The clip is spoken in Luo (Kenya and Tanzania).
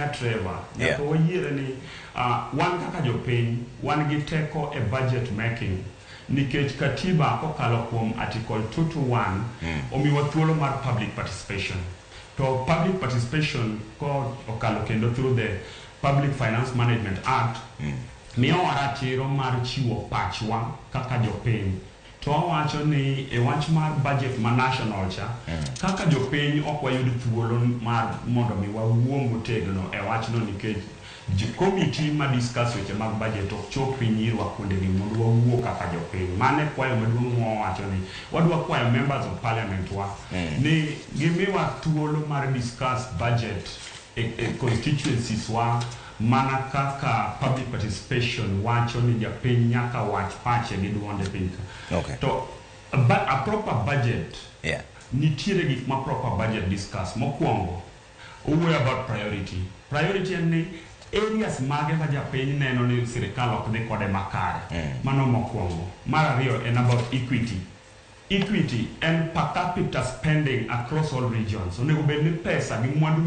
ahinya, Trevor, nyaka wayiere ni wan kaka jopiny wan gi teko e budget making, nikech katiba kokalo kuom article 221 omiwa thuolo mar public participation. To public participation ko okalo kendo through the Public Finance Management Act miyowa ratiro mar chiwo pachwa kaka jopiny. To wawacho ni e wach mar budget ma national cha, kaka jopiny ok wayud thuolo mar mondo mi wawuo motegno e wachno, nikech committee ma discuss weche mag budget ok chop piny irwa kuondegi mondo wawuo kaka jopiny. Mano e kwayo maduong' mwawacho ni wadwa kwayo members of parliament wa ni gimiwa thuolo mar discuss budget e constituencies wa, mana kaka public participation wacho ni japiny nyaka wach pache gi duonde piny ka. To a proper budget, nitiere gik ma proper budget discuss. Mokwongo, owuoyo about priority. Priority en ni areas mage ma japiny neno ni sirikal ok dhi kode makare. Mano mokwongo. Mar ariyo en about equity. Equity en per capita spending across all regions. Onego bed ni pesa gi mwandu.